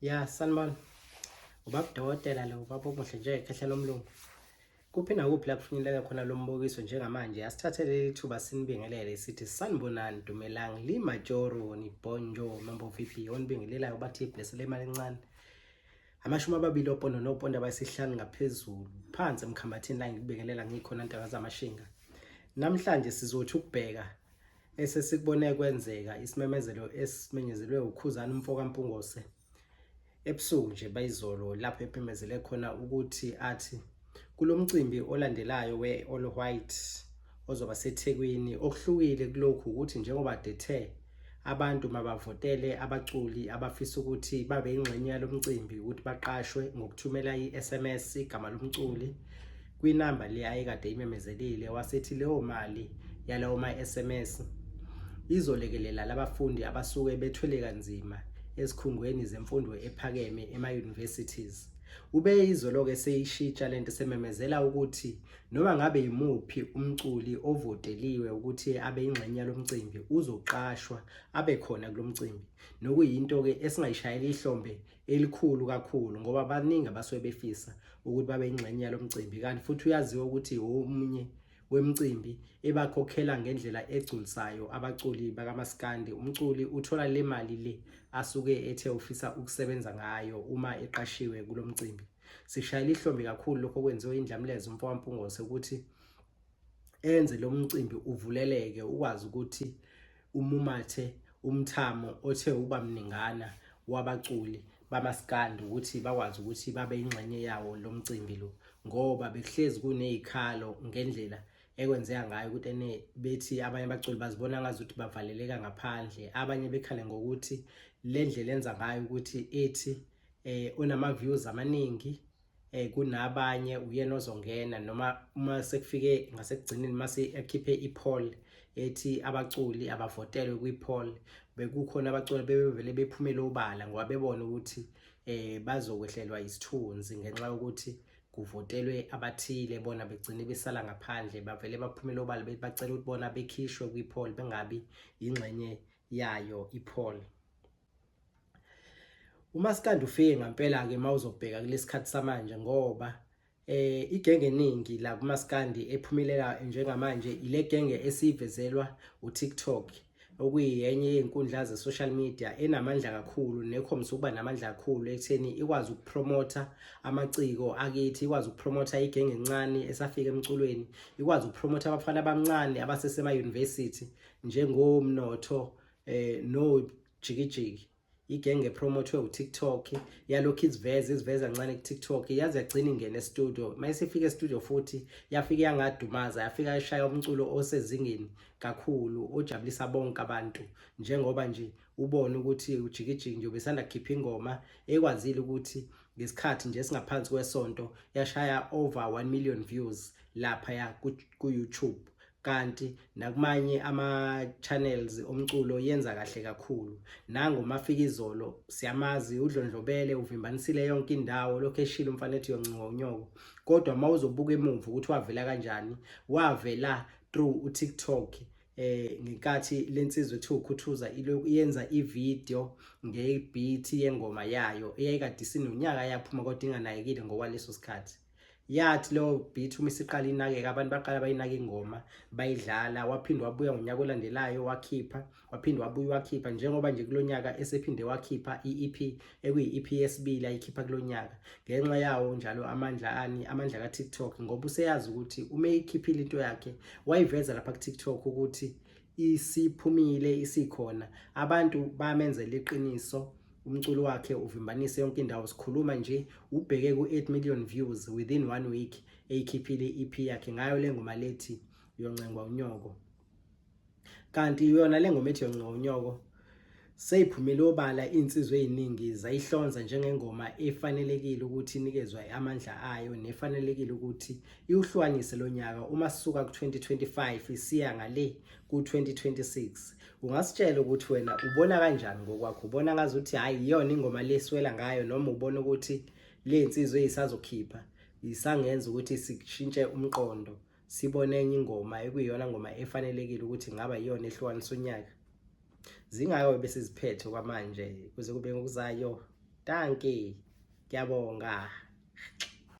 Ya, sanibona. Ubaba udokotela lo, ubaba omuhle nje ekhehla lomlungu. Kuphi nakuphi la kufinyeleka khona lo mbukiso njengamanje, asithathe leli thuba sinibingelele sithi sanibonani Dumelang Limajoro ni Bonjo Mambo VP onibingelelayo bathi iblessele imali encane. 20 opondo nopondo abayisihlanu ngaphezulu phansi emkhambathini la ngikubingelela ngikhona ntanga zamashinga. Namhlanje sizothi ukubheka esesikubone kwenzeka isimemezelo esimenyezelwe uKhuzani umfoka Mpungose ebusuku nje bayizolo lapho epimezele khona ukuthi athi kulomcimbi olandelayo we-All White ozoba seThekwini okuhlukile kulokhu ukuthi njengoba dethe abantu mabavotele abaculi abafisa ukuthi babe ingxenye yalomcimbi ukuthi baqashwe ngokuthumela i-SMS igama lomculi kwinamba le ayekade imemezelile wasethi leyo mali yalawo ma-SMS izolekelela labafundi abasuke bethwele kanzima ezikhungweni zemfundo ephakeme ema-universities. Ube izolo-ke seyishintsha lento sememezela ukuthi noma ngabe yimuphi umculi ovoteliwe ukuthi abe ingxenye yalomcimbi uzoqashwa abe khona kulomcimbi nokuyinto-ke esingayishayela ihlombe elikhulu kakhulu ngoba baningi abasuke befisa ukuthi babe ingxenye yalomcimbi kanti futhi uyaziwa ukuthi omunye wemcimbi ebakhokhela ngendlela egculisayo abaculi bakamaskandi. Umculi uthola le mali le asuke ethe ufisa ukusebenza ngayo uma eqashiwe kulo mcimbi. Sishayela ihlombe kakhulu lokho okwenziwe iNdlamlezo umfokaMpungose ukuthi enze lo mcimbi uvuleleke ukwazi ukuthi umumathe umthamo othe uba mningana wabaculi bamaskandi ukuthi bakwazi ukuthi babe ingxenye yawo lo mcimbi lo ngoba bekuhlezi kunezikhalo ngendlela ekwenzeka ngayo ukuthi ene bethi abanye abaculi bazibona ngazuthi bavaleleka ngaphandle abanye bekhale ngokuthi le ndlela enza ngayo ukuthi ethi unama views amaningi kunabanye uyena ozongena noma uma sekufike ngasekugcineni mase ekhiphe i-poll ethi abaculi abavotelwe kwi-poll bekukhona abaculi bebevele bephumele obala ngoba bebona ukuthi bazokwehlelwa isithunzi ngenxa yokuthi kuvotelwe abathile bona begcine besala ngaphandle bavele baphumele obala bethi bacela ukuthi bona bekhishwe kwi-poll bengabi yingxenye yayo i-poll. Umaskandi ufike ngampela-ke uma uzobheka kulesikhathi samanje ngoba igenge eningi la kumaskandi ephumelela njengamanje ile genge esiyivezelwa uTikTok okuyiyenye yezinkundla ze-social media enamandla kakhulu nekhombisa ukuba namandla kakhulu ekutheni ikwazi ukupromotha amaciko akithi, ikwazi ukupromotha igenge encane esafika emculweni, ikwazi ukupromotha abafana abancane abasesema-university njengomnotho no jikijiki igenge epromothwe uTikTok yalokhu iziveza iziveza kancane kuTikTok yaze yagcina ingena estudio mayisifika estudio futhi yafika yangadumaza yafika yashaya umculo osezingeni kakhulu ojabulisa bonke abantu njengoba nje ubona ukuthi ujikijiki nje ubesanda kukhipha ingoma ekwazile ukuthi ngesikhathi nje singaphansi kwesonto yashaya over 1 million views lapha ya ku YouTube kanti nakumanye ama-channels omculo yenza kahle kakhulu. Nangu Mafikizolo siyamazi udlondlobele uvimbanisile yonke indawo lokhu eshilo umfana ethi yoncinga unyoko kodwa uma uzobuka emuva ukuthi wavela kanjani wavela through uTikTok ngenkathi lensizwa ethiwa ukhuthuza yenza ivideo ngebeat yengoma yayo eyayikade isinonyaka yaphuma kodwa inganakekile ngokwaleso sikhathi. Yathi leyo beat uma isiqala inakeka abantu baqala bayinaka ingoma bayidlala waphinde wabuya ngonyaka olandelayo wakhipha waphinde wabuya wakhipha njengoba nje kulonyaka esephinde wakhipha i-EP ekuyi-EP yesibili ayikhipha kulonyaka ngenxa yawo njalo amandla ani amandla ka-TikTok ngoba useyazi ukuthi uma eyikhiphile into yakhe wayiveza lapha ku-TikTok ukuthi isiphumile isikhona abantu bamenzela iqiniso Umculo wakhe uvimbanise yonke indawo sikhuluma nje ubheke ku-8 million views within one week eyikhiphile i-EP yakhe ngayo le ngoma lethi Yoncengwa Unyoko. Kanti yona le ngoma ethi Yoncengwa Unyoko seyiphumile obala insizwa eziningi zayihlonza njengengoma efanelekile ukuthi inikezwe amandla ayo nefanelekile ukuthi iwuhlukanise lo nyaka uma sisuka ku-2025 isiya ngale ku-2026. Ungasitshela ukuthi wena ubona kanjani ngokwakho? Ubona ngazuthi hayi iyona ingoma leswela ngayo noma ubona ukuthi le nsizwa eyisazokhipha isangenza ukuthi sishintshe umqondo sibone enye ingoma ekuyiyona ngoma efanelekile ukuthi ngaba iyona ehlukanisa unyaka. Zingako bese ziphethe kwamanje kuze kube ngokuzayo. Dankie. Ngiyabonga.